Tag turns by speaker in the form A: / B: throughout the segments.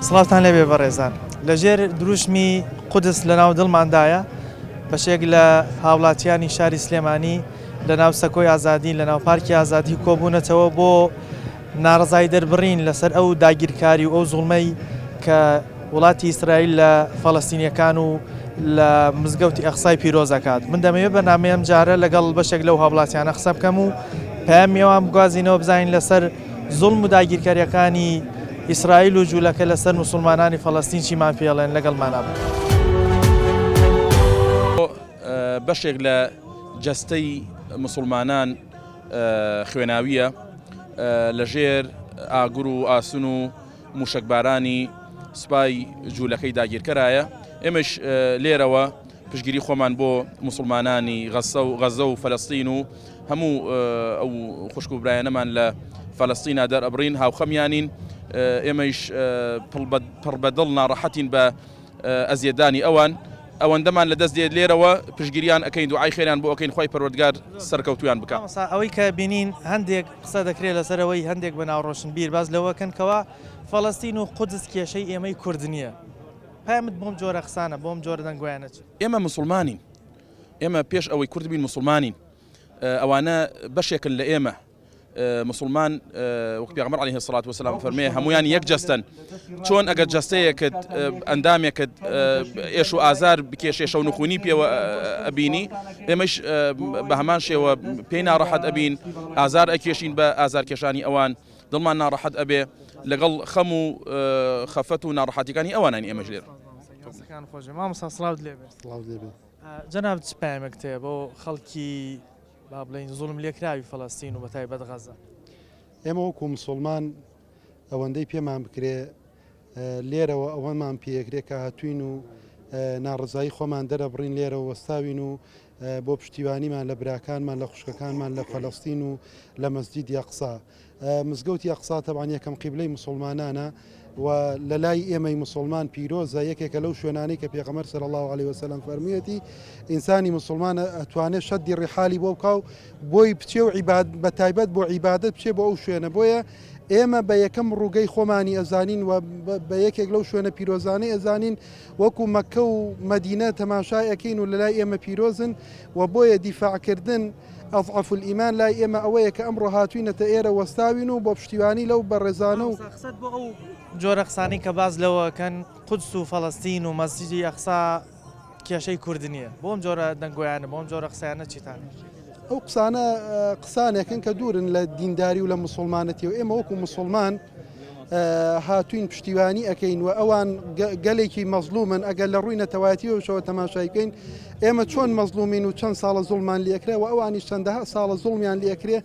A: سڵاوتان لێبێ بەڕێزان. لەژێر دروشمی قودس لەناو دڵماندایە، بەشێک لە هاوڵاتیانی شاری سلێمانی لەناو سەکۆی ئازادی لەناو پارکی ئازادی کۆبوونەتەوە بۆ ناڕەزایی دەربڕین لەسەر ئەو داگیرکاری و ئەو زوڵمەی کە وڵاتی ئیسرائیل لە فەڵەستینیەکان و لە مزگەوتی ئەقسای پیرۆز ئەکات. من دەمەوێت بەرنامەی ئەم جارە لەگەڵ بەشێک لەو هاوڵاتیانە قسە بکەم و پەیامی ئەوان بگوازینەوە بزانین لەسەر زوڵم و داگیرکەریەکانی ئیسرائیل و جوولەکە لەسەر موسڵمانانی فەڵەستین چیمان پێڵێن لەگەڵمانا بن.
B: بەشێک لە جەستەی موسڵمانان خوێناوییە لەژێر ئاگر و ئاسن و مووشەکبارانی سوپای جوولەکەی داگیرکەرایە، ئێمەش لێرەوە پشتگیری خۆمان بۆ موسڵمانانی غەزە و غەزە و فەلەستین و هەموو ئەو خوشک و برایانەمان لە فەلەستینا دەرئەبڕین، هاوخەمیانین، ئێمەیش پڕ بە دڵ ناڕەحەتین بە ئەزیەتدانی ئەوان، ئەوەندەمان لە دەست دێت لێرەوە پشتگیریان ئەکەین، دوعای خێریان بۆ ئەکەین، خوای پەروەردگار سەرکەوتوویان بکا.
A: مامۆستا ئەوەی کە بینین هەندێک قسە دەکرێت لەسەر ئەوەی هەندێک بە ناو ڕۆشنبیر باس لەوە کەن کەوا فەڵەستین و قودس کێشەی ئێمەی کورد نییە. پەیامت بۆم جۆرە قسانە بۆم جۆرە دەنگۆیانە چیە؟
B: ئێمە موسڵمانین، ئێمە پێش ئەوەی کورد بین موسڵمانین، ئەوانە بەشێکن لە ئێمە، موسڵمان وەک پێغەمبەر عەلەیهی سڵات وسلام فەرمێ هەمویان یەک جەستەن، چۆن ئەگەر جەستەیەکت ئەندامێکت ئێش و ئازار بکێشێ شەونخونی پێوە ئەبینی، ئێمەش بە هەمان شێوە پێی ناڕەحەت ئەبین، ئازار ئەکێشین بە ئازارکێشانی ئەوان، دڵمان ناڕەحەت ئەبێ لەگەڵ خەم و خەفەت و ناڕەحەتیەکانی ئەوانین ئێمەش لێرە.
A: دەستەکان خۆش بێ مامۆستا سڵاوت لێ بێ.
C: سڵاوت لێ بێ.
A: جەنابت چ پەیامێکت هەیە بۆ خەڵکی با بڵێین زوڵم لێکراوی فەڵەستین و بەتایبەت غەزە؟
C: ئێمە وەکو مسوڵمان ئەوەندەی پێمان بکرێ لێرەوە ئەوەمان پێکرێ کە هاتوین و ناڕزایی خۆمان دەرەبڕین لێرەوە وەستاوین و بۆ پشتیوانیمان لە براکانمان لە خوشکەکانمان لە فەلەستین و لە مەسجیدی ئەقسا. مزگەوتی ئەقسا تەبعەن یەکەم قیبلەی موسوڵمانانە و لە لای ئێمەی موسوڵمان پیرۆزە، یەکێکە لەو شوێنانەی کە پێغەمبەر صلی اللە علیە وسلم فەرموویەتی ئینسانی موسوڵمان ئەتوانێت شەدی ڕیحالی بۆ بکا و بۆی بچێ و عیباد بە تایبەت بۆ عیبادەت بچێ بۆ ئەو شوێنە بۆیە ئێمە بە یەکەم ڕووگەی خۆمانی ئەزانین و بە یەکێک لەو شوێنە پیرۆزانەی ئەزانین وەکو مەککە و مەدینە تەماشای ئەکەین و لەلای ئێمە پیرۆزن و بۆیە دیفاعکردن اضعف الایمان لای ئێمە ئەوەیە کە ئەمڕۆ هاتوینەتە ئێرە وەستاوین و بۆ پشتیوانی لەو بەڕێزانە و.
A: مامۆستا قسەت بۆ ئەو جۆرە قسانەی کە باس لەوە ئەکەن قودس و فەڵەستین و مەسجیدی ئەقسا کێشەی کورد نییە بۆ ئەم جۆرە دەنگۆیانە بۆ ئەم جۆرە قسانە چیتان هەیە؟
C: ئەو قسانە قسانێکن کە دوورن لە دینداری و لە موسڵمانەتی و ئێمە وەکو موسڵمان هاتوین پشتیوانی ئەەکەین و ئەوان گەلێکی مەزلومن ئەگەر لە ڕووی نەتەوایەتیەوەشەوە تەماشای بکەین ئێمە چۆن مەزلومین و چەند ساڵە زوڵمان لێکرێ و ئەوانیش چەندەها ساڵە زوڵمیان لێکرێ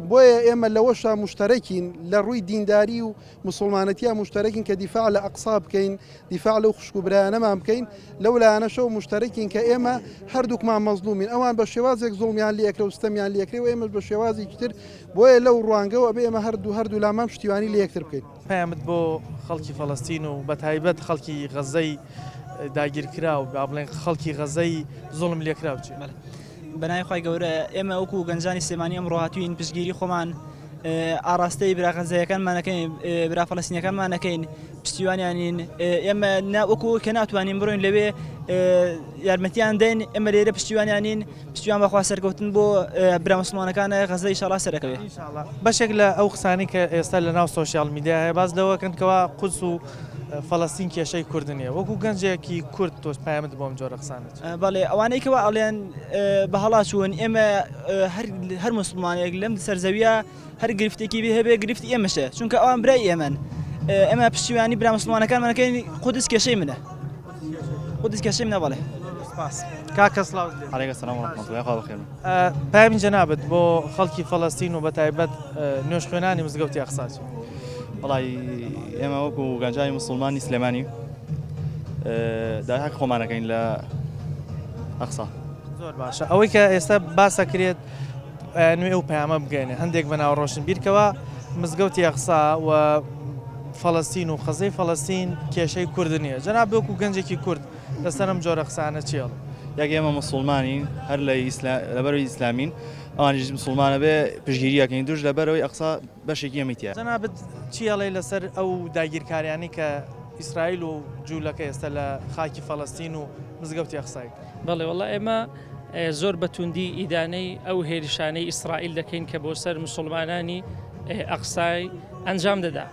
C: بۆیە ئێمە لەوەشا مشتەرەکین لە ڕووی دینداری و موسڵمانەتیا موشتەرەکین کە دیفاع لە ئەقسا بکەین، دیفاع لەو خوشک و برایانەمان بکەین، لەو لایەنەشەوە موشتەرەکین کە ئێمە هەردووکمان مەزڵومین، ئەوان بە شێوازێک زوڵمیان لێ ئەکرێ و ستەمیان لێ ئەکرێ و ئێمەش بە شێوازێکی تر، بۆیە لەو ڕوانگەوە ئەبێ ئێمە هەردوو هەردوولامان پشتیوانی لە یەکتر بکەین.
A: پەیامت بۆ خەڵکی فەڵەستین و بەتایبەت خەڵکی غەززەی داگیرکراو، با بڵێین خەڵکی غەززەی زوڵم لێکراو چییە؟
D: بەڵێ. بەناوی خوای گەورە ئێمە وەکو گەنجانی سلێمانی ئەمڕۆ هاتوین پشتگیری خۆمان ئاڕاستەی برا غەزەیەکانمان ئەکەین برا فەلەستینیەکانمان ئەکەین پشتیوانیانین ئێمە وەکو کە ناتوانین بڕۆین لەوێ یارمەتیان دەین ئێمە لێرە پشتیوانیانین پشتیوان بەخوا سەرکەوتن بۆ برا موسڵمانەکانە غەزە ئیشاڵا سەرەکەوێ
A: بەشێک لە ئەو قسانەی کە ئێستا لە ناو سۆشیال میدیا هەیە باس لەوە کەن کەوا قودس و فەلەستین کێشەی کورد نییە وەکو گەنجێکی کورد تۆ پەیامت بۆ ئەم جۆرە قسانە چییە؟
D: بەڵێ ئەوانەی کەوا ئەڵێن بە هەڵا چوون ئێمە هەر هەر موسڵمانێک لەم سەر زەویە هەر گرفتێکی بێ هەبێ گرفتی ئێمەشە چونکە ئەوان برای ئێمەن ئێمە پشتیوانی برا موسڵمانەکانمان ئەکەین قودس کێشەی منە قودس کێشەی منە بەڵێ.
A: سپاس کاکە سڵاوت لێ.
E: علیک السلام و رحمة الله خوا بەخێر بن.
A: پەیامی جەنابت بۆ خەڵکی فەڵەستین و بەتایبەت نوێژخوێنانی مزگەوتی ئەقسا چیە؟
E: وەڵی ئێمە وەکو گەنجانی موسڵمانی سلێمانی داوای حەقی خۆمان ئەکەین لە ئەقسا.
A: زۆر باشە ئەوەی کە ئێستا باسەکرێت نوێ ئەو پەیامە بگەێنێ هەندێک بە ناو ڕۆشنبیرکەوە مزگەوتی ئەقسا و فەڵەستین و خەزەی فەڵەستین کێشەی کورد نییە جەناب وەکو گەنجێکی کورد لەسەر ئەم جۆرە قسانە چی ئەڵێ؟
E: یەک ئێمە موسڵمانین هەر لە لەبەرەوەی ئیسلامین. ئەوانیش مسوڵمانە بێ پشتگیری ئەکەین دووش لەبەرئەوەی ئەقسا بەشێکی ئێمەی تیایە.
A: جەنابت چی ئەڵێی لەسەر ئەو داگیرکاریانەی کە ئیسرائیل و جوولەکە ئێستا لە خاکی فەلەستین و مزگەوتی ئەقسای کرد؟
F: بەڵێ وەڵا ئێمە زۆر بە توندی ئیدانەی ئەو هێرشانەی ئیسرائیل دەکەین کە بۆ سەر مسوڵمانانی ئەقسای ئەنجام دەدا.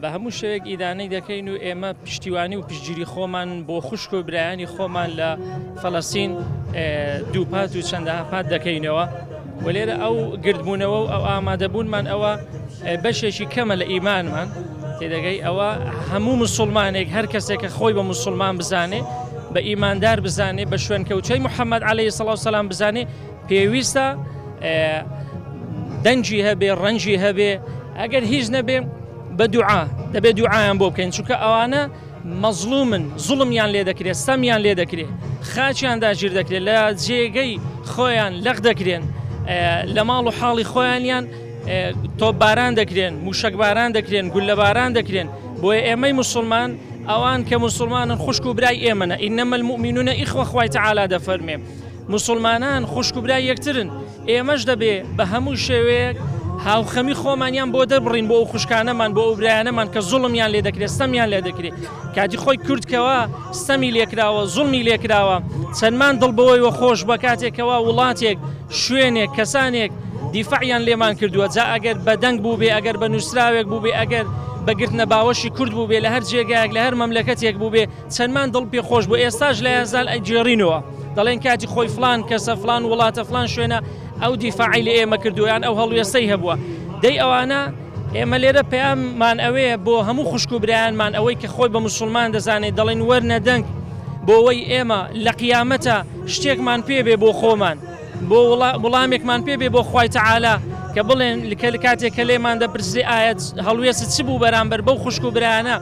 F: بە هەموو شێوەیەک ئیدانەی دەکەین و ئێمە پشتیوانی و پشتگیری خۆمان بۆ خوشک و برایانی خۆمان لە فەلەستین دووپات و چەندەها پات دەکەینەوە و لێرە ئەو گردبوونەوە و ئەو ئامادەبوونمان ئەوە بەشێکی کەمە لە ئیمانمان تێدەگەی ئەوە هەموو مسلمانێک هەر کەسێک کە خۆی بە مسلمان بزانێ بە ئیماندار بزانێ بە شوێنکەوتەی محەممەد عليه سڵاو سەلام بزانێ پێویستە دەنگی هەبێ ڕەنجی هەبێ ئەگەر هیچ نەبێ بە دوعا دەبێت دوعایان بۆ بکەین چونکە ئەوانە مەزڵومن زوڵمیان لێ دەکرێت سەمیان لێ دەکرێت خاچیان داگیر دەکرێت لە جێگەی خۆیان لەق دەکرێن لە ماڵ و حاڵی خۆیانیان تۆپباران دەکرێن موشکباران دەکرێن گوللەباران دەکرێن بۆیە ئێمەی مسلمان ئەوان کە مسلمانن خوشک و برای ئێمەنە إنما المؤمنون إخوة خوای تەعالا دەفەرمێ موسڵمانان خوشک و برای یەکترن، ئێمەش دەبێ بە هەموو شێوەیەک هاوخەمی خۆمانیان بۆ دەربڕین بۆ ئەو خوشکانەمان بۆ ئەو برایانەمان کە زوڵمیان لێ دەکرێت ستەمیان لێ دەکرێت کاتی خۆی کورد کەوا ستەمی لێکراوە زوڵمی لێکراوە چەندمان دڵ بەوەیوە خۆش بە کاتێکەوە وڵاتێک شوێنێک کەسانێک دیفاعیان لێمان کردووە جا ئەگەر بە دەنگ بوو بێ ئەگەر بە نووسراوێک بوو بێ ئەگەر بە گرتنە باوەشی کورد بوو بێ لە هەر جێگایەک لە هەر مەملەکەتێک بوو بێ چەندمان دڵ پێ خۆش بوو ئێستاش لە یازال ئەگێڕینەوە دەڵێن کاتی خۆی فلان کەسە فلان وڵاتە فلان شوێنە ئەو دیفاعی لە ئێمە کردووە یان ئەو هەڵوێستەی هەبووە دەی ئەوانە ئێمە لێرە پەیاممان ئەوەیە بۆ هەموو خوشک و برایانمان ئەوەی کە خۆی بە مسلمان دەزانێت دەڵێن وەرنە دەنگ بۆ ئەوەی ئێمە لە قیامەتە شتێکمان پێ بێ بۆ خۆمان بۆ وڵامێکمان پێ بێ بۆ خوای تەعالا کە بڵێن کە لە کاتێک کە لێمان دەپرسرێ ئایا هەڵوێست چ بوو بەرامبەر بەو خوشک و برایانە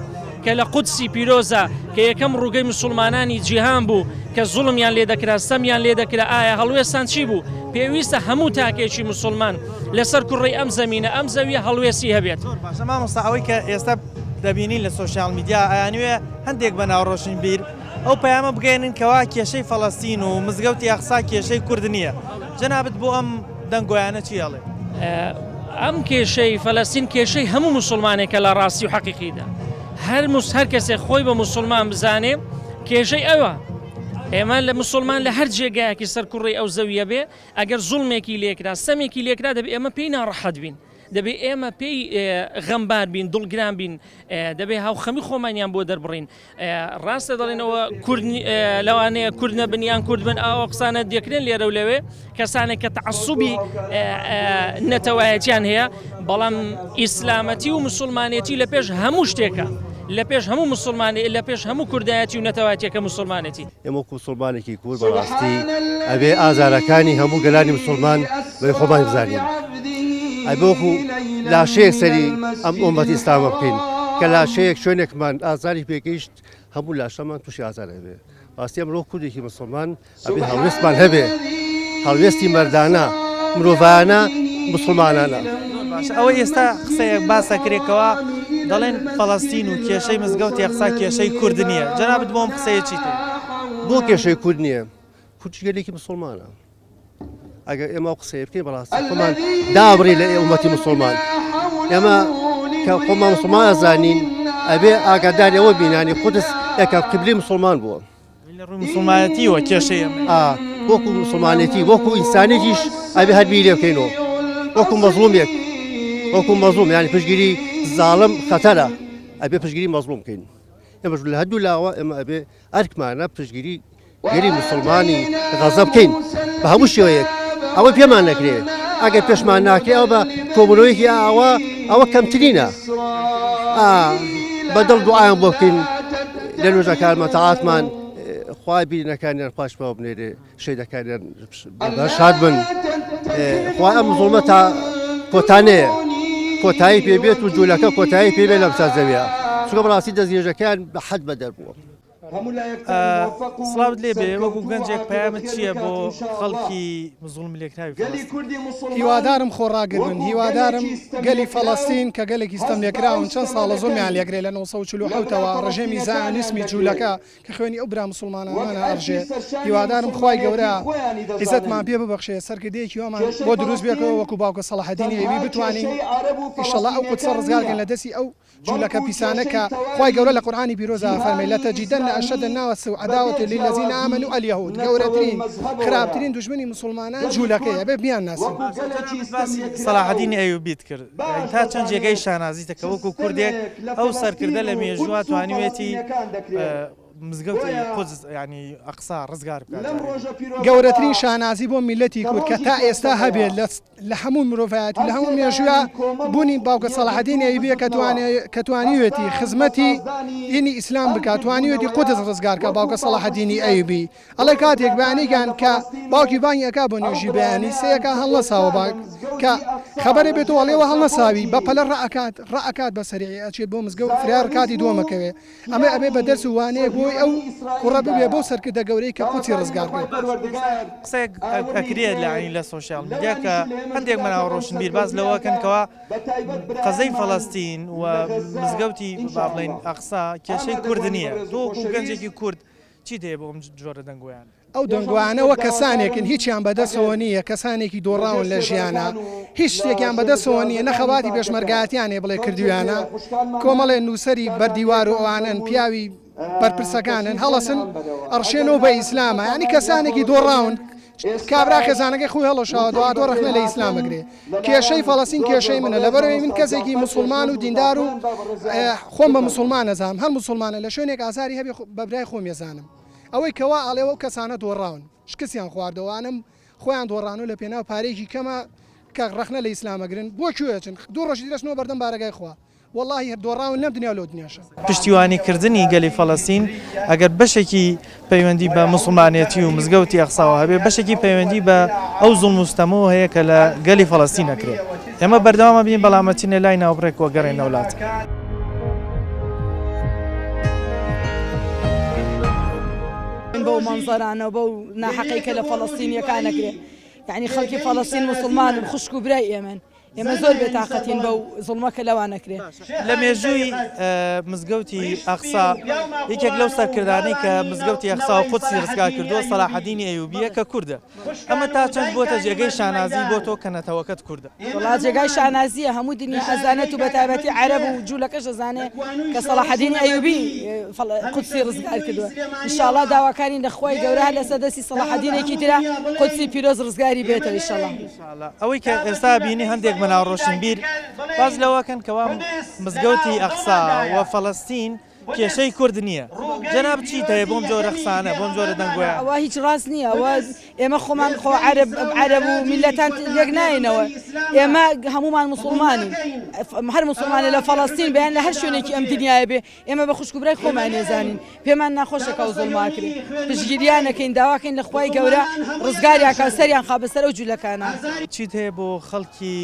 F: کە لە قودسی پیرۆزە کە یەکەم ڕووگەی مسوڵمانانی جیهان بوو کە زوڵمیان لێ دەکرا ستەمیان لێ دەکرا ئایا هەڵوێستان چی بوو پێویستە هەموو تاکێکی مسوڵمان لەسەر کوڕەی ئەم زەمینە ئەم زەویە هەڵوێستی هەبێت.
A: زۆر باشە مامۆستا ئەوەی کە ئێستا دەبینین لە سۆشیال میدیا ئەیانوێ هەندێک بە ناو ڕۆشنبیر ئەو پەیامە بگەیەنن کەوا کێشەی فەڵەستین و مزگەوتی ئەقسا کێشەی کورد نییە جەنابت بۆ ئەم دەنگۆیانە چی ئەڵێ؟
F: ئەم کێشەی فەلەستین کێشەی هەموو موسڵمانێکە لە ڕاستی و حەقیقیدا هەر موس هەر کەسێک خۆی بە موسڵمان بزانێ کێشەی ئەوە ئێمە لە مسلمان لە هەر جێگایەکی سەر کوڕی ئەو زەویە بێ ئەگەر زوڵمێکی لێکرا سەمێکی لێکرا دەبێ ئێمە پێی ناڕەحەت بین دەبێ ئێمە پێی غەمبار بین دڵگران بین دەبێ هاوخەمی خۆمانیان بۆ دەربڕین ڕاستە دەڵێنەوە کورد لەوانەیە کورد نەبن یان کورد بن ئاوە قسانە دەکرێن لێرە و لەوێ کەسانێک کە تەعسوبی نەتەوایەتیان هەیە بەڵام ئیسلامەتی و مسلمانێتی لە پێش هەموو شتێکە لە پێش هەموو مسلمانی لە پێش هەموو کوردایەتی و نەتەوایەتیەکە مسلمانێتی.
G: ئێمە وەکو مسوڵمانێکی کورد بەڕاستی ئەبێ ئازارەکانی هەموو گەلانی مسوڵمان بەی خۆمان بزانین ئەبێ وەکو لاشەیەک سەری ئەم ئۆمەتی ئیسلامە بکەین کە لاشەیەک شوێنێکمان ئازاری پێگەیشت هەموو لاشەمان تووشی ئازار ئەبێ ڕاستی ئەمڕۆ کوردێکی مسوڵمان ئەبێ هەڵوێستمان هەبێ هەڵوێستی مەردانە مرۆڤانە مسوڵمانانە.
A: باشە ئەوە ئێستا قسەیەک باس ئەکرێ کەوا دەڵێن فەڵەستین و کێشەی مزگەوتی ئەقسا کێشەی کورد نییە جەنابت بۆ ئەم قسەیە چیت هەیە؟
G: بۆ کێشەی کورد نییە؟ کورد گەلێکی مسوڵمانە ئەگەر ئێمە ئەو قسەیە بکەین بەڕاستی خۆمان دابڕی لە ئومەتی مسوڵمان ئێمە کە خۆمان مسوڵمان ئەزانین ئەبێ ئاگاداری ئەوە بینانی قودس یەکەم قیبلەی مسوڵمان بووە
A: لە ڕووی مسوڵمانەتیەوە کێشەی ئەمەیە.
G: ئا وەکو مسوڵمانێتی وەکو ئینسانێکیش ئەبێ هەر بیری لێ بکەینەوە وەکو مەزڵومێک وەکو مەزڵوم یانی پشتگیری زاڵم خەتەرە ئەبێ پشتگیری مەزڵوم بکەین ئێمەش لە هەردوو لاوە ئێمە ئەبێ ئەرکمانە پشتگیری گەلی مسلمانی غەزە بکەین بە هەموو شێوەیەک ئەوە پێمان نەکرێ ئەگەر پێشمان ناکرێ ئەوە بە کۆبوونەوەیەکی ئاوا ئەوە کەمترینە بە دڵ دوعایان بۆ بکەین لە نوێژەکانمان تەعاتمان خوا بیرینەکانیان خوش بەوە بنێرێ شەیدەکانیان شاد بن خوا ئەم زوڵمە تا کۆتانەیە کۆتایی پێبێت و جوولەکە کۆتایی پێبێت لەم سەر زەویە چونکە بەڕاستی دەستگێژەکان بە حەد بەدەر بووە.
A: سڵاوت لێ بێ وەکو گەنجێک پەیامت چییە بۆ خەڵکی زوڵملێکراوی فەڵەستین؟
H: هیوادارم خۆڕاگر بن، هیوادارم گەلی فەڵەستین کە گەلێکی ستەملێکراون چەند ساڵە زوڵمیان لێکرێ لە 947 ەوە ڕژێمی زایۆنیسمی جوولەکە کە خوێنی ئەو برا موسڵمانانمان ئەڕژێ هیوادارم خوای گەورە عیزەتمان پێ ببەخشێ سەرکردەیەکی وامان بۆ دروست بێتەوە وەکو باوکە سەڵاحەدینی ئەیوبی بتوانین ئیشەڵا ئەو قودسە ڕزگار کەین لە دەستی ئەو جولەکە پیسانە کە خوای گەورە لە قورئانی پیرۆزا ئەفەرمێ، لتجدن اشد الناس عداوة للذین آمنوا اليهود، گەورەترین خراپترین دوژمنی موسڵمانان جولەکەیە ئەبێ بیانناسین.
A: جەنابت باسی سەلاحەدینی ئەیوبیت کرد یانی تا چەند جێگەی شانازیتە کە وەکو کوردێک ئەو سەرکردە لە مێژووە توانیوێتی مزگەوتی قودس یانی ئەقسا ڕزگار بکات جارێ.
H: گەورەترین شانازی بۆ میللەتی کورد کە تا ئێستا هەبێت لە لە هەموو مرۆڤایەتی لە هەموو مێژوویا بوونی باوکە سەڵاحەدین ئەیوبیە کە توانێ کە توانیوێتی خزمەتی دینی ئیسلام بکات توانیوێتی قودس ڕزگار کا باوکە سەڵاحەدینی ئەیوبی ئەڵێ کاتێک بەیانیگان کە باوکی بانگی ئەکا بۆ نوێژی بەیانی سەیەکا هەڵنەساوە با کە خەبەرێ بێتەوە ئەڵێ هەڵنەساوی بە پەلە ڕائەکات ڕائەکات بە سەریعی ئەچێت بۆ مزگەوت فریا ڕکاتی دووەمەکەوێ ئەمە ئەبێ بە دەرس و وانەیەک بۆی ئەو کوڕە ببێ بەو سەرکردە گەورەی کە قودسی ڕزگار کرد.
A: قسەیەک ئەکرێت لە یانی لە سۆشیال میدیا کە هەندێک مەلا و ڕۆشنبیر باس لەوە ئەکەن کەوا قەزەی فەڵەستین و مزگەوتی با بڵێین ئەقسا کێشەی کورد نییە تۆ وەکو گەنجێکی کورد چیت هەیە بۆ ئەم جۆرە دەنگۆیانە؟
H: ئەو دەنگۆیانە وەک کەسانێکن هیچیان بەدەسەوە نییە، کەسانێکی دۆڕاون لە ژیانا، هیچ شتێکیان بەدەسەوە نییە، نە خەباتی پێشمەرگایەتیان هەیە بڵێ کردوویانە، کۆمەڵێ نووسەری بەردیوار و ئەوانەن، پیاوی بەرپرسەکانن، هەڵەسن ئەڕشێنەوە بە ئیسلاما، یانی کەسانێکی دۆڕاون، کابرا خێزانەکەی خۆی هەڵەشاوەتەوە هاتووە ڕەخنە لە ئیسلام ئەگرێ، کێشەی فەڵەستین کێشەی منە، لەبەرئەوەی من کەسێکی موسوڵمان و دیندار و خۆم بە موسوڵمان ئەزانم، هەر موسوڵمانە لە شوێنێک ئازاری هەبێ بە برای خۆم ئەزانم. ئەوەی کە وا ئەڵێ ئەو کەسانە دۆڕاون شکستیان خواردوە ئەوانە خۆیان دۆڕانو لە پێناو پارەیەکی کەمە کە ڕەخنە لە ئیسلام ئەگرن بۆ کوێ ئەچن دوو ڕۆژی تر ئەچنەوە بەردەم بارەگای خوا وەڵاهی هەر دۆڕاون لەم دنیا و لەو دنیاشا.
A: پشتیوانی کردنی گەلی فەڵەستین ئەگەر بەشێکی پەیوەندی بە موسڵمانێتی و مزگەوتی ئەقساوە هەبێ بەشێکی پەیوەندی بە ئەو زوڵم و ستەمەوە هەیە کە لە گەلی فەڵەستین ئەکرێ ئێمە بەردەوام ئەبین بەڵام ئەچینە لای ناوبڕێک و ئەگەڕێینەوە لاتان.
I: بەو مەنزەرانە و بەو ناحەقەی کە لە فەڵەستینیەکان ئەکرێ یعنی خەڵکی فەڵەستین موسڵمانن خوشک و برای ئێمەن ئێمە زۆر بێتاقەتین بەو زوڵمە کە لەوان ئەکرێ.
A: لە مێژووی مزگەوتی ئەقسا یەکێک لەو سەرکردانەی کە مزگەوتی ئەقسا و قودسی ڕزگار کردووە سەلاحەدینی ئەیوبییە کە کوردە. ئەمە تا چەند بووەتە جێگەی شانازی بۆ تۆ کە نەتەوەکەت کوردە؟
I: وەڵا جێگای شانازییە هەموو دنیا ئەزانێت و بەتایبەتی عەرەب و جوولەکەش ئەزانێ کە سەڵاحەدینی ئەیوبی قودسی ڕزگار کردووە. ئینشاڵڵا داواکارین لە خوای گەورە هەر لەسەر دەستی سەڵاحەدینێکی ترا قودسی پیرۆز ڕزگاری بێتەوە ئیشەڵا.
A: ئەوەی کە ئێستا بینی هەندێک مەلا و ڕۆشنبیر باس لەوە کەن کەوا مزگەوتی ئەقسا و فەڵەستین کێشەی کورد نییە جەناب چیت هەیە بۆم جۆرە قسانە بۆم جۆرە دەنگۆیان؟
I: ئەوە هیچ ڕاست نییە ئەوە ئێمە خۆمان خۆ عەرەب عەرەب و میللەتان لێک ناینەوە ئێمە هەمومان موسڵمانین هەر موسڵمانە لە فەڵەستین بێ یان لە هەر شوێنێکی ئەم دنیایە بێ ئێمە بە خوشک و برای خۆمان ئەزانین پێمان ناخۆشە کە ئەو زوڵمە ئەکرێ پشتگیریان ئەکەین داواکەین لە خوای گەورە ڕزگاریان کا سەریان خا بەسەر ئەو جولەکانە.
A: چیت هەیە بۆ خەڵکی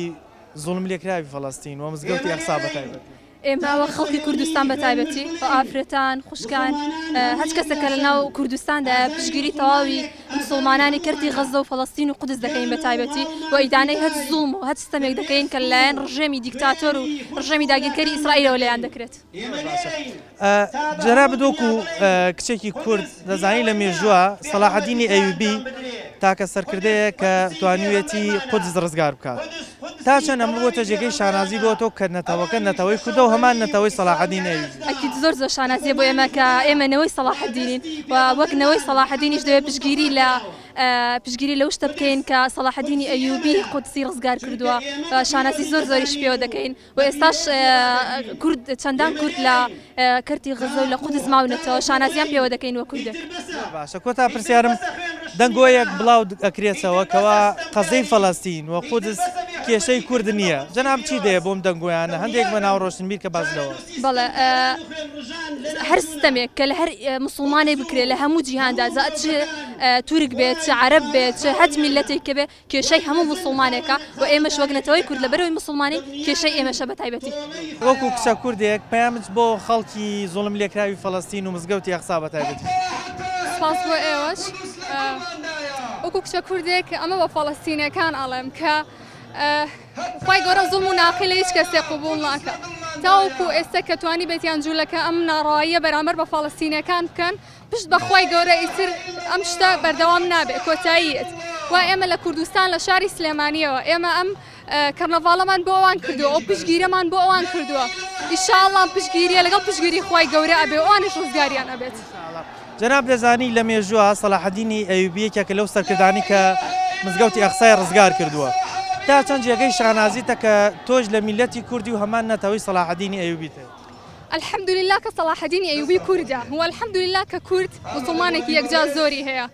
A: زوڵم لێکراوی فەڵەستین و مزگەوتی ئەقسا بەتایبەتی؟
J: ئێمە وەک خەڵکی کوردستان بە تایبەتی و ئافرەتان، خوشکان، هەچ کەسێک کە لەناو کوردستاندایە پشتگیری تەواوی مسوڵمانانی کەرتی غەززە و فەڵەستین و قودس دەکەین بە تایبەتی و ئیدانەی هەچ زوڵم و هەچ ستەمێک دەکەین کە لەلایەن ڕژێمی دیکتاتۆر و ڕژێمی داگیرکەری ئیسرائیلەوە لێیان دەکرێت.
A: جەنابت وەکو کچێکی کورد دەزانی لە مێژووە سەلاحەدینی ئەیوبی تاکە سەرکردەیە کە توانیویەتی قودس ڕزگار بکات تا چەند ئەمە بۆتە جێگەی شانازی بۆ تۆ کە نەتەوەکە نەتەوەی کوردە و هەمان نەتەوەی سەلاحەدین ئەیوبی؟
J: ئەکید زۆر زۆر شانازیە بۆ ئێمە کە ئێمە نەوەی سەڵاحەدینین و وەک نەوەی سەڵاحەدینیش دەبێت پشتگیری لە پشتگیری لەو شتە بکەین کە سەڵاحەدینی ئەیوبی قودسی ڕزگار کردووە شانازی زۆر زۆریش پێوە دەکەین و ئێستاش کورد چەندان کورد لە کەرتی غەززە و لە قودس ماونەتەوە شانازیان پێوە دەکەین وەک کوردێک.
A: باشە کۆتا پرسیارم. دەنگۆیەک بڵاو ئەکرێتەوە کەوا قەزەی فەلەستین و قودس کێشەی کورد نییە جەناب چی دەیە بۆم دەنگۆیانە هەندێک بە ناو ڕۆشنبیر کە باس لەوە.
J: بەڵێ هەر ستەمێک کە لە هەر موسڵمانێک بکرێت لە هەموو جیهاندا جا چ تورک بێت چ عەرەب بێت چ هەچ میللەتێک کە بێ کێشەی هەموو موسڵمانێکە و ئێمەش وەک نەتەوەی کورد لەبەرئەوەی موسڵمانین کێشەی ئێمەشە بە تایبەتی.
A: وەکو کچە کوردێک پەیامت بۆ خەڵکی زوڵم لێکراوی فەڵەستین و مزگەوتی ئەقسا بە تایبەتی چیە؟
K: سپاس بۆ ئێوەش. وەکو کچە کوردێک ئەمە بە فەڵەستینەکان ئەڵێم کە خوای گەورە زوڵم و ناحەقی لە هیچ کەسێک قبوڵ ناکا تاوەکو ئێستا کە توانی بێتیان جوولەکە ئەم ناڕەواییە بەرامبەر بە فەڵەستینەکان بکەن پشت بە خوای گەورە ئیتر ئەم شتە بەردەوام نابێت کۆتایی یەت و ئێمە لە کوردستان لە شاری سلێمانیەوە ئێمە ئەم کەرنەڤاڵەمان بۆ ئەوان کردووە ئەو پشتگیرەمان بۆ ئەوان کردووە ئیشاڵڵا پشتگیریە لەگەڵ پشتگیری خوای گەورە ئەبێ و ئەوانیش ڕزگاریان ئەبێت.
A: جەناب دەزانی لە مێژووە سەلاحەدینی ئەیوبی یەکێکە لەو سەرکردانەی کە مزگەوتی ئەقسای ڕزگار کردووە تا چەند جێگەی شانازیتە کە تۆش لە میللەتی کوردی و هەمان نەتەوەی سەلاحەدینی ئەیوبیت هەیە؟
K: الحمدللە کە سەڵاحەدینی ئەیوبی کوردە و الحمدللە کە کورد موسڵمانێکی یەکجار زۆری هەیە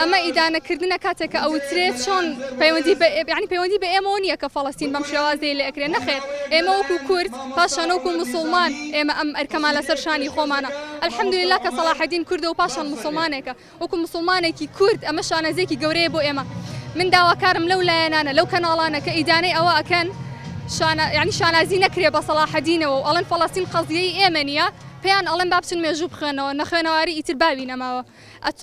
K: ئەمە ئیدانەکردنە کاتێک کە ئەوترێت چۆن پەیوەندی بە یعنی پەیوەندی بە ئێمەوە نییە کە فەڵەستین بەم شێوازەی لێ ئەکرێ نەخێر ئێمە وەکو کورد پاشان وەکو موسڵمان ئێمە ئەم ئەرکەمان لەسەر شانی خۆمانە الحمدللە کە سەڵاحەدین کوردە و پاشان موسڵمانێکە وەکو موسڵمانێکی کورد ئەمە شانازیەکی گەورەیە بۆ ئێمە من داواکارم لەو لایەنانە لەو کەناڵانە کە ئیدانەی ئەوە ئەکەن شانە یعنی شانازی نەکرێ بە سەڵاحەدینەوە و ئەڵێن فەڵەستین قەزیەی ئێمە نییە پێیان ئەڵێن با بچن مێژوو بخوێنەوە نەخوێنەواری ئیتر باوی نەماوە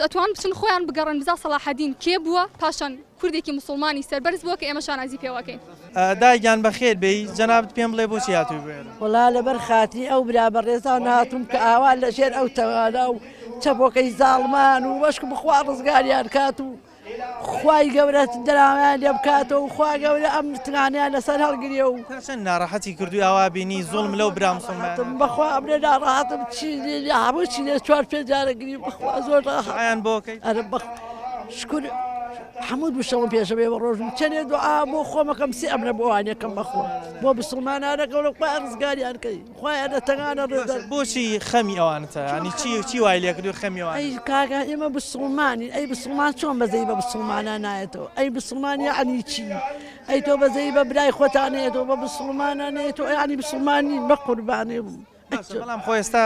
K: ئەتوان بچن خۆیان بگەڕێن بزا سەڵاحەدین کێ بووە پاشان کوردێکی موسڵمانی سەربەرز بووە کە ئێمە شانازی پێوە ئەکەین.
A: دایک گیان بەخێر بێی جەنابت پێم بڵێ بۆچی هاتووی بۆ ئێرە؟
L: وەڵا لەبەر خاتری ئەو برا بەڕێزان هاتووم کە ئاوا لەژێر ئەو تەوانا و چەپۆکەی زاڵمان و بەشکم خوا ڕزگاریان کات و خوای گەورە دراویان لێ بکاتەوە و خوا گەورە ئەم ترانیان لەسەر هەڵگرێ و
A: تا چەند ناڕەحەتی کردووی ئاوا بینی زوڵم لەو برا موسڵمانە
L: بەخوا ئەمرێ ناڕەحەتم چی هەموو چی لێ چوار پێنج جارە گریم بەخوا زۆر ڕاحەت
A: دوعایان بۆ کەی؟
L: ئەرە بەخ شکر هەموو دوو شەوم پێشە بێ بە ڕۆژم چەنێ دوعا بۆ خۆمەکەم سێ ئەمرە بۆ وانەکەم بەخوا بۆ بسڵمانانەکەم لە خوای ڕزگاریان کەی خوایە لە تەنگانە ڕێزدار
A: بۆچی خەمی ئەوانتە ینی چی چی وای لێکردووی خەمی ئەوان
L: ئەی کاکە ئێمە بسڵمانین ئەی بسڵمان چۆن بەزەی بە بسڵمانان نایەتەوە ئەی بسڵمان یەعنی چی ئەی تۆ بەزەی بە برای خۆتان نەیەتەوە بە بسڵمانان نەیەتەوە یەعنی بسڵمان نین بە قوربانی بم
A: باشە بەڵام خۆ ئێستا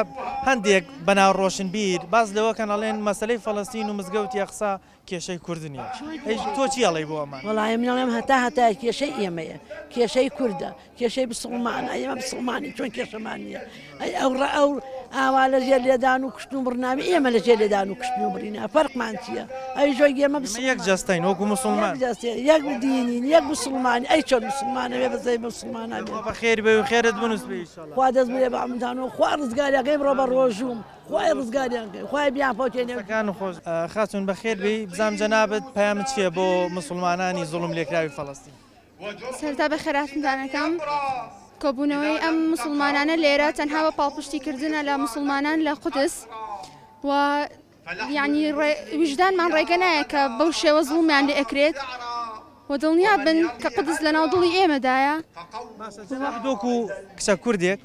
A: هەندێک بەناو ڕۆشنبیر باس لەوە کەن ئەڵێن مەسەلەی فەڵەستین و مزگەوتی ئەقسا کێشەی کورد نییە ئەی تۆ چی ئەڵێی بۆ ئەمان؟
L: وەڵی من ئەڵێم هەتا هەتایە کێشەی ئێمەیە کێشەی کوردە کێشەی بسڵمانە ئێمە بسڵمانی چۆن کێشەمان نییە ئەی ئەو ڕە ئەو ئاوا لە ژێر لێدان و کوشتن و بڕناوی ئێمە لە ژێر لێدان و کوشتن و بڕینە فەرقمان چییە ئەی ژۆی ئێمە
A: ئێمە یەک جەستەین وەکو موسڵمان
L: یەک جەستەین یەک دینین یەک بسڵمانی ئەی چۆن مسلمانە بێ بەزەی بسڵمانە بێ
A: بەخێر بێ و خێرت بنووس بێ ئیشەڵا.
L: خوا دەست بگرێ بە عەمرتان و خوا ڕزگاریان کەی بڕۆ بە ڕۆژووم خوای ڕزگاریان کەی خوای بیان فەوتێنێ.
A: دەستەکانت خۆش خاتوون بەخێر بێی بزانم جەنابت پەیامت چیە بۆ موسڵمانانی زوڵم لێکراوی فەڵەستین؟
M: سەرەتا بەخێرهاتنتان ئەکەم. کۆبوونەوەی ئەم موسڵمانانە لێرە تەنها بە پاڵپشتی کردنە لە موسڵمانان لە قودس و یعنی ویژدانمان ڕێگە نایە کە بەو شێوە زوڵمیان لێ ئەکرێت و دڵنیا بن کە قودس لەناو دڵی ئێمەدایە.
A: وەکو کچە کوردێک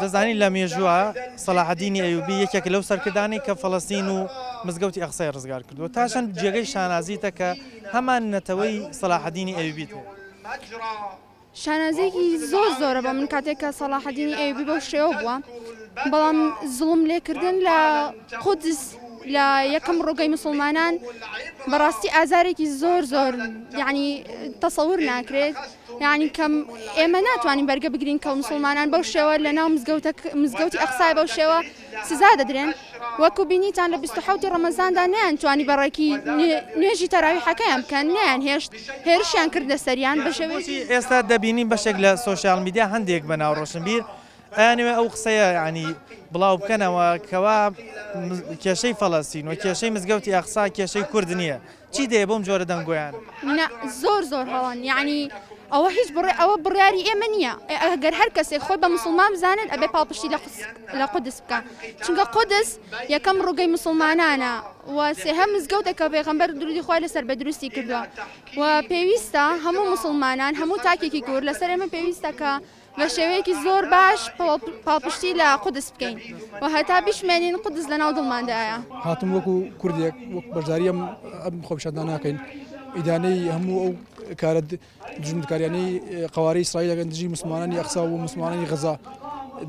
A: دەزانین لە مێژووە سەلاحەدینی ئەیوبی یەکێکە لەو سەرکردانەی کە فەڵەستین و مزگەوتی ئەقسای ڕزگار کردووە تا چەند جێگەی شانازیتە کە هەمان نەتەوەی سەلاحەدینی ئەیوبیت هەیە؟
M: شانازیەکی زۆر زۆرە بە من کاتێک کە سەڵاحەدینی ئەیوبی بەو شێوە بووە بەڵام زوڵم لێکردن لە قودس لە یەکەم ڕووگەی مسلمانان بەڕاستی ئازارێکی زۆر زۆر یعنی تەسەور ناکرێت یعنی کەم ئێمە ناتوانین بەرگە بگرین کە مسلمانان بەو شێوە لە ناو مزگەوتی ئەقسای بەو شێوە سزا دەدرێن، وەکو بینیتان لە 27 ی ڕەمەزاندا نەیانتوانی بە ڕێکی نوێژی تەراویحەکەیان بکەن، نەیانهێشت، هێرشیان کردە سەریان بە شێوەیەکی.
A: بۆچی ئێستا دەبینین بەشێک لە سۆشیال میدیا هەندێک بە ناو ڕۆشنبیر ئەیانەوێ ئەو قسەیە یانی بڵاو بکەنەوە کەوا کێشەی فەڵەستین و کێشەی مزگەوتی ئەقسا کێشەی کورد نییە چی دەیە بۆم جۆرە دەنگۆیانە؟
M: نا زۆر زۆر هەڵەن یانی ئەوە هیچ بڕێ ئەوە بڕیاری ئێمە نییە ئەگەر هەر کەسێک خۆی بە مسلمان بزانێت ئەبێ پاڵپشتی لە لە قودس بکە چونکە قودس یەکەم ڕووگەی مسلمانانە و سێهەم مزگەوتە کە پێغەمبەر درودی خوای لەسەر بێ دروستی کردووە و پێویستە هەموو مسلمانان هەموو تاکێکی کورد لەسەر ئێمە پێویستە کە. بە شێوەیەکی زۆر باش پاڵپشتی لە قودس بکەین و هەتا بیشمێنین قودس لەناو دڵماندایە.
N: هاتم وەکو کوردێک وەک بەشداری ئەم ئەم خۆپیشاندانە ناکەین ئیدانەی هەموو ئەو کارە دوژمنکاریانەی قەوارەی ئیسرائیل ئەکەن دژی موسڵمانانی ئەقسا و موسڵمانانی غەزا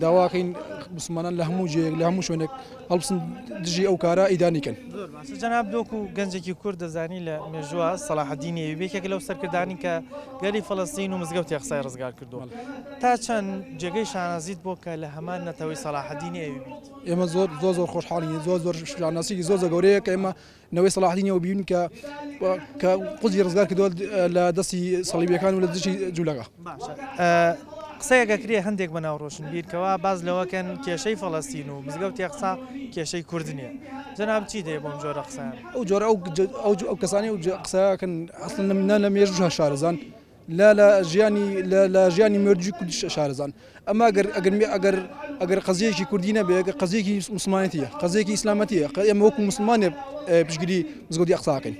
N: داواکەین موسڵمانان لە هەموو جێیەک لە هەموو شوێنێک هەڵبسن دژی ئەو کارە ئیدانی کەن.
A: زۆر باشە جەناب دۆک و گەنجێکی کورد دەزانی لە مێژووە سەڵاحەدینی ئەیوبی یەکێکە لەو سەرکردانی کە گەلی فەڵەستین و مزگەوتی ئەقسای ڕزگار کردووە تا چەند جێگەی شانازیت بۆ کە لە هەمان نەتەوەی سەڵاحەدینی ئەیوبیت؟
N: ئێمە زۆر زۆر زۆر خۆشحاڵین زۆر زۆر شانازیی زۆر زۆر گەورەیە کە ئێمە نەوەی سەڵاحەدینی ئەوبین کە کە قودسی ڕزگار کردووە لە دەستی سەڵیبیەکان و لە دژی جوولەکە.
A: باشە قسەیەک ئەکرێ هەندێک بە ناو ڕۆشنبیر کەوا باس لەوەکەن کێشەی فەڵەستین و مزگەوتی ئەقسا کێشەی کورد نییە جەناب چی دەیە بۆم جۆرە قسەیان؟
N: ئەو جۆرە ئەو ئەو کەسانی ئەو قسەکەن ئەسڵەن نە لە مێژوو شارەزان لە لە ژیانی لە لە ژیانی مێردووی کوردیش شارەزان ئەمە ئەگەر ئەگەر ئەگەر ئەگەر قەزیەکی کوردی نەبێ ئەگەر قەزیەکی مسلمانەتیە قەزیەکی ئیسلامەتیە ئێمە وەکو مسلمانێ پشگیری مزگەوتی ئەقسا ئەکەین.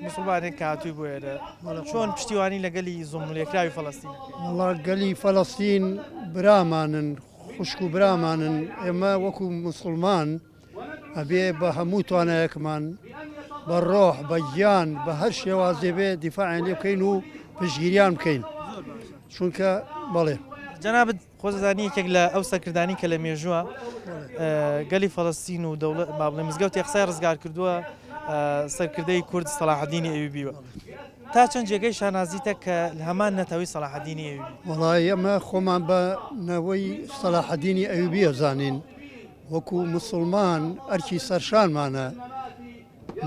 A: مسلمانێک کە هاتووی بۆ ئێرە چۆن پشتیوانی لە گەلی زوڵملێکراوی فەلەستین ئەکەی؟
O: وەڵا گەلی فەلەستین برامانن خوشک و برامانن ئێمە وەکو مسلمان ئەبێ بە هەموو توانایەکمان بە ڕۆح بە گیان بە هەر شێوازێ بێ دیفاعیان لێ بکەین و پشتگیریان بکەین چونکە بەڵێ.
A: جەنابت خۆت دەزانی یەکێک لە ئەو سەرکردانی کە لە مێژووە گەلی فەڵەستین و دەوڵەت با بڵێ مزگەوتی ئەقسای ڕزگار کردووە سەرکردەی کورد سەڵاحەدینی ئەیوبیوە تا چەند جێگەی شانازیتە کە هەمان نەتەوەی سەڵاحەدینی ئەیوبی؟
O: وەڵای ئێمە خۆمان بە نەوەی سەڵاحەدینی ئەیوبی ئەزانین وەکو موسڵمان ئەرکی سەرشانمانە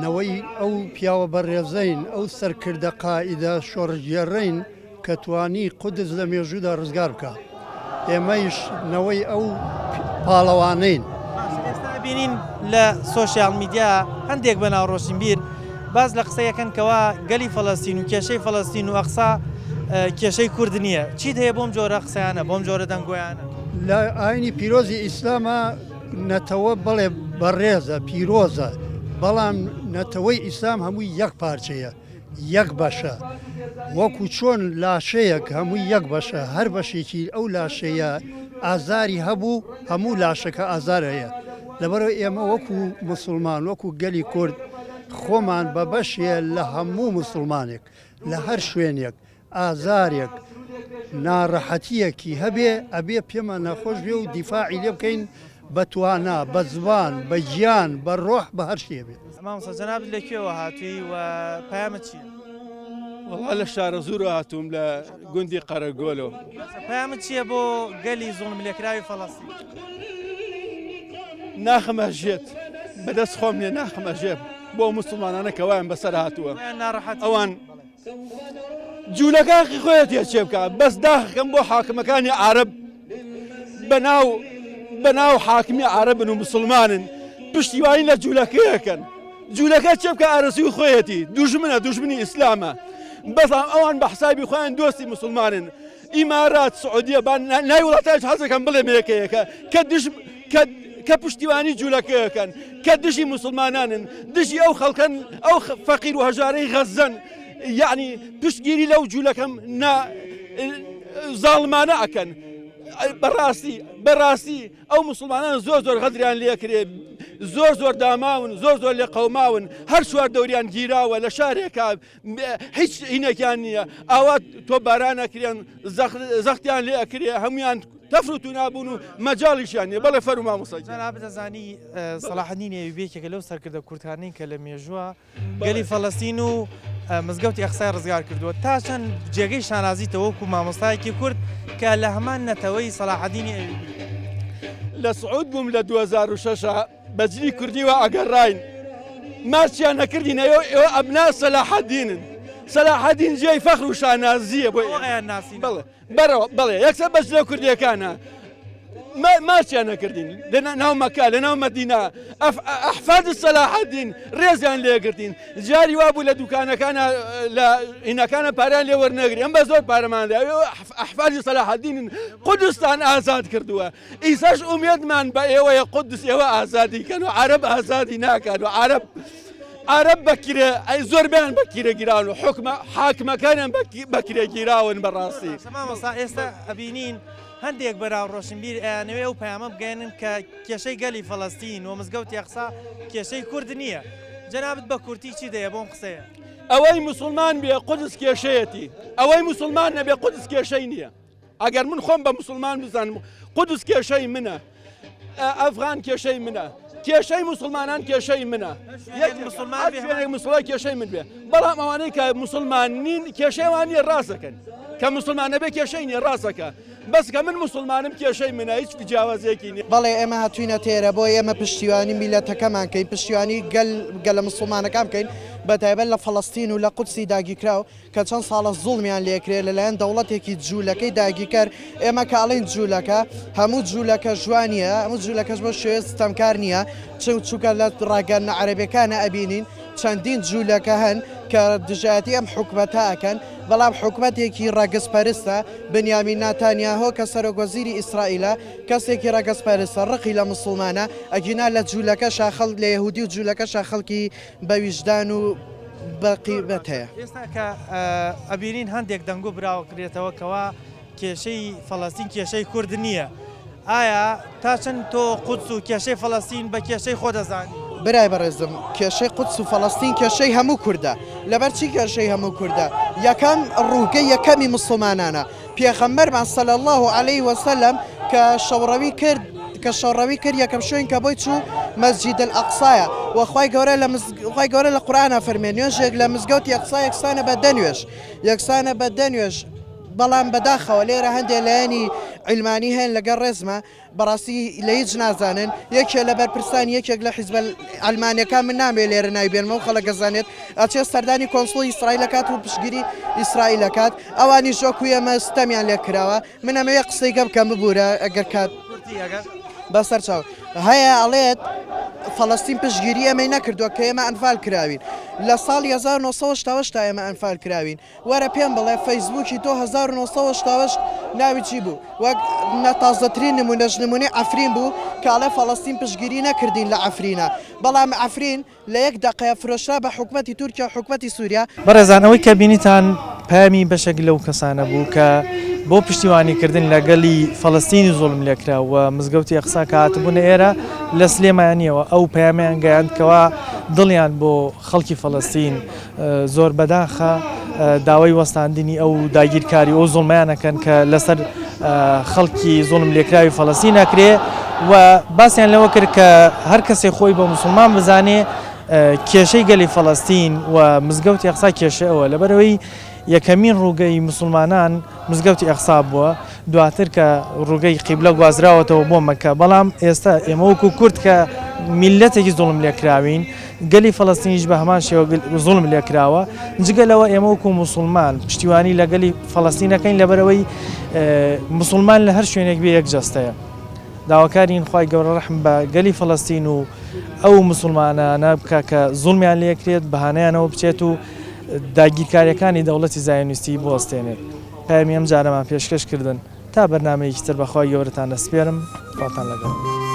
O: نەوەی ئەو پیاوە بەڕێزەین، ئەو سەرکردە قائیدە شۆڕشگێڕەین کە توانی قودس لە مێژوودا ڕزگار بکا. ئێمەیش نەوەی ئەو پاڵەوانەین.
A: باشە ئێستا ئەبینین لە سۆشیال میدیا هەندێک بەناو ڕۆشنبیر باس لە قسەی ئەکەن کەوا گەلی فەلەستین و کێشەی فەلەستین و ئەقسا کێشەی کورد نییە چیت هەیە بۆم جۆرە قسەیانە بۆم جۆرە دەنگۆیانە؟
O: لە ئاینی پیرۆزی ئیسلاما نەتەوە بەڵێ بەڕێزە پیرۆزە بەڵام نەتەوەی ئیسلام هەمووی یەک پارچەیە یەک بەشە وەکو چۆن لاشەیەک هەمووی یەک بەشە هەر بەشێکی ئەو لاشەیە ئازاری هەبوو هەموو لاشەکە ئازار هەیە لەبەرئەوەی ئێمە وەکو موسڵمان وەکو گەلی کورد خۆمان بە بەشێ لە هەموو موسڵمانێک لە هەر شوێنێک ئازارێک ناڕەحەتیەکی هەبێ ئەبێ پێمان ناخۆش بێ و دیفاعی لێ بکەین بە توانا بە زبان بە گیان بە ڕۆح بە هەر شتێ بێ.
A: مامۆستا جەنابت لە کوێوە هاتووی و پەیامت چییە؟
P: وەڵا لە شارەزوورەوە هاتووم لە گوندی قەرەگۆلەوە.
A: پەیامت چییە بۆ گەلی زوڵملێکراوی فەڵەستین؟
P: ناخم ئەژێت بەدەست خۆم نیە ناخم ئەژێ بۆ موسڵمانانە کە وایان بەسەر هاتووە ئەوان جوولەکە حەقی خۆیەتی هەرچێ بکا بەس داخەکەم بۆ حاکمەکانی عەرەب بەناو بەناو حاکمی عەرەبن و مسلمانن پشتیوانی لە جوولەکەیەکەن جوولەکە چێ بکە ئارەزوی خۆیەتی دوژمنە دوژمنی ئیسلامە بەس ئەوان بە حسابی خۆیان دۆستی مسلمانن ئیمارات سعودیە با نای وڵاتانش حەزەکەم بڵێم یەکەیەکە کە دژ کە کە پشتیوانی جوولەکەیەکەن کە دژی مسلمانانن دژی ئەو خەڵکەن ئەو فەقیر و هەژارەی غەزەن یعنی پشتگیری لەو جوولەکەم نا زاڵمانە ئەکەن بەڕاستی بەڕاستی ئەو مسلمانان زۆر زۆر غەدریان لێکرێ زۆر زۆر داماون زۆر زۆر لێ قەوماون هەر چوار دەوریان گیراوە لە شارێکا هیچ هینێکیان نییە ئاوا تۆپباران ئەکرێن زەختیان لێ ئەکرێ هەمویان تەفر و تونابوون و مەجاڵیشیان نییە بەڵێ فەرموو مامۆستا گیان.
A: جەنابت دەزانی سەڵاحەدین ئەیوبی یەکێکە لەو سەرکردە کوردانەی کە لە مێژووە گەلی فەلەستین و مزگەوتی ئەقسای ڕزگار کردووە تا چەند جێگەی شانازیتە وەکو مامۆستایەکی کورد کە لە هەمان نەتەوەی سەڵاحەدینی ئەیوبی.
P: لە سعود بووم لە 2006 بە جلی کوردی وا ئەگەڕاین ماچیان نەکردین ئەوە ئێوە ئەبنا سەلاحەدینن سەلاحەدین جێی فەخر و شانازییە بۆ
A: ئەیان ناسین
P: بەڵێ بەرەوە بەڵێ یەکسەر بە جلە کوردیەکانە ماچیان نەکردین لە ناو مەکە لە ناو مەدینە ئەحفاد سەلاحەدین ڕێزیان لێگرتین جاری وابوو لە دوکانەکانە لە هینەکانە پاریان لێ وەرنەگری ئەم بە زۆر پارەمان ئەحفادی سەلاحەدینن قودستان ئازاد کردووە ئیسەش ئومێدمان بە ئێوەیە قودس ئێوە ئازادی کەن و عەرەب ئازادی ناکات و عەرەب. عەرەب بەکرێ ئەی زۆربیان بەکیرە گیراون و حکومە حاکمەکانیان بەکرێ گیراون بەڕاستی.
A: مامۆستا ئێستا ئەبینین هەندێک بەراو ڕۆشنبیر ئەیانەوێ ئەو پەیامە بگەیەنن کە کێشەی گەلی فەڵەستین و مزگەوتی ئەقسا کێشەی کورد نییە جەنابت بە کورتی چی دەیە بۆم قسەیە؟
P: ئەوەی موسڵمان بێ قودس کێشەیەتی ئەوەی موسڵمان نەبێ قودس کێشەی نییە. ئەگەر من خۆم بە موسڵمان بزانم قودس کێشەی منە ئەفغان کێشەی منە کێشەی موسڵمانان کێشەی منە یەک مسلمان مسلمان کێشەی من بێ بەڵام ئەوانەی کە مسلمان نین کێشەوان نیە ڕاستەکەن کە مسلمان نەبێ کێشەی نیە ڕاستەکە بەس کە من مسلمانم کێشەی منە هیچ جیاوازێکی نیە.
Q: بەڵێ ئێمە هاتوینە تێرە بۆ ئێمە پشتیوانی میلەتەکەمان کەین پشتیوانی گەل گەلە مسلمانەکان بکەین بەتایبەت لە فەڵەستین و لە قودسی داگیرکراو کە چەند ساڵە زوڵمیان لێکرێ لەلایەن دەوڵەتێکی جوولەکەی داگیرکەر، ئێمە کە ئەڵێین جوولەکە، هەموو جوولەکەش وا نییە، هەموو جوولەکەش بەو شێوەیە ستەمکار نییە، چونکە لە ڕاگەیاندنە عەرەبیەکانا ئەبینین چەندین جوولەکە هەن کە دژایەتی ئەم حکومەتە ئەکەن، بەڵام حکومەتێکی ڕەگزپەرستە، بنیامین ناتانیاهۆ کە سەرۆک وەزیری ئیسرائیلە کەسێکی ڕەگەزپەرستە، ڕقی لە موسڵمانە، ئەگینا لە جوولەکەشا خەڵک لە یەهودی و جوولەکەشا خەڵکی بە ویژدان و بە قیمەت هەیە.
A: ئێستا کە ئەبینین هەندێک دەنگۆ براوکرێتەوە کەوا کێشەی فەڵەستین کێشەی کورد نییە، ئایا تا چەند تۆ قودس و کێشەی فەڵەستین بە کێشەی خۆ دەزانی؟
Q: برای بەڕێزم کێشەی قودس و فەڵەستین کێشەی هەموو کوردە، لەبەر چی کێشەی هەموو کوردە؟ یەکەم ڕووگەی یەکەمی موسڵمانانە، پێغەمبەرمان صلی اللە علیە وسلم کە شەوڕەوی کرد کە شەوڕەوی کرد یەکەم شوێن کە بۆی چوو مەسجید الاقصایە و خوای گەورە لە خوای گەورە لە قورئانا فەرمێ نوێژێک لە مزگەوتی ئەقسا یەکسانە بە دە نوێژ یەکسانە بە دە نوێژ بەڵام بەداخەوە لێرە هەندێ لایەنی عیلمانی هەن لەگەڵ ڕێزمە بەڕاستی لە هیچ نازانن یەکێ لە بەرپرسانی یەکێک لە حیزبە عەلمانیەکان من نامەوێ لێرە ناوی بێنمەوە خەڵک ئەزانێت ئەچێ سەردانی کۆنسوڵی ئیسرائیل ئەکات و پشتگیری ئیسرائیل ئەکات ئەوانیش وەکو ئێمە ستەمیان لێ کراوە من ئەمەوێ قسەیگە بکەم ببورە ئەگەر کات بەسەر چاو هەیە ئەڵێت فەڵەستین پشتگیری ئێمەی نەکردووە کە ئێمە ئەنفال کراوین لە ساڵی 1970 تا ئێمە ئەنفال کراوین وەرە پێم بڵێ فەیسبووکی تۆ 1988 ناوی چی بوو؟ وەک نە تازەترین نموونەش نموونەی عەفرین بوو کە ئەڵێ فەڵەستین پشتگیری نەکردین لە عەفرینا بەڵام عەفرین لە یەک دەقەیا فرۆشرا بە حکومەتی تورکیا و حکومەتی سوریا.
A: بەڕێزان ئەوەی کە بینیتان پەیامی بەشێک لەو کەسانە بوو کە بۆ پشتیوانی کردن لە گەلی فەڵەستینی زوڵم لێکراو و مزگەوتی ئەقسا کە هاتبوونە ئێرە لە سلێمانیەوە ئەو پەیامیان گەیاند کەوا دڵیان بۆ خەڵکی فەڵەستین زۆر بەداخە داوای وەستاندنی ئەو داگیرکاری ئەو زوڵمەیان ئەکەن کە لەسەر خەڵکی زوڵم لێکراوی فەڵەستین ئەکرێ و باسیان لەوە کرد کە هەر کەسێک خۆی بە موسڵمان بزانێ کێشەی گەلی فەڵەستین و مزگەوتی ئەقسا کێشەی ئەوە لەبەرئەوەی یەکەمین ڕووگەی موسڵمانان مزگەوتی ئەقسا بووە دواتر کە ڕووگەی قیبلە گوازراوەتەوە بۆ مەککە، بەڵام ئێستا ئێمە وەکو کورد کە میللەتێکی زوڵم لێکراوین، گەلی فەڵەستینیش بە هەمان شێوە زوڵم لێکراوە، جگە لەوە ئێمە وەکو موسڵمان پشتیوانی لە گەلی فەڵەستین ئەکەین لەبەرئەوەی موسڵمان لە هەر شوێنێک بێ یەک جەستەیە. داواکارین خوای گەورە ڕەحم بە گەلی فەڵەستین و ئەو موسڵمانانە بکا کە زوڵمیان لێکرێت بەهانایانەوە بچێت و داگیرکاریەکانی دەوڵەتی زایۆنیستی بوەستێنێت. پەیامی ئەم جارەمان پێشکەش کردن تا بەرنامەیەکی تر بەخوای گەورەتان دەسپێرم خواتان لەگەڵ.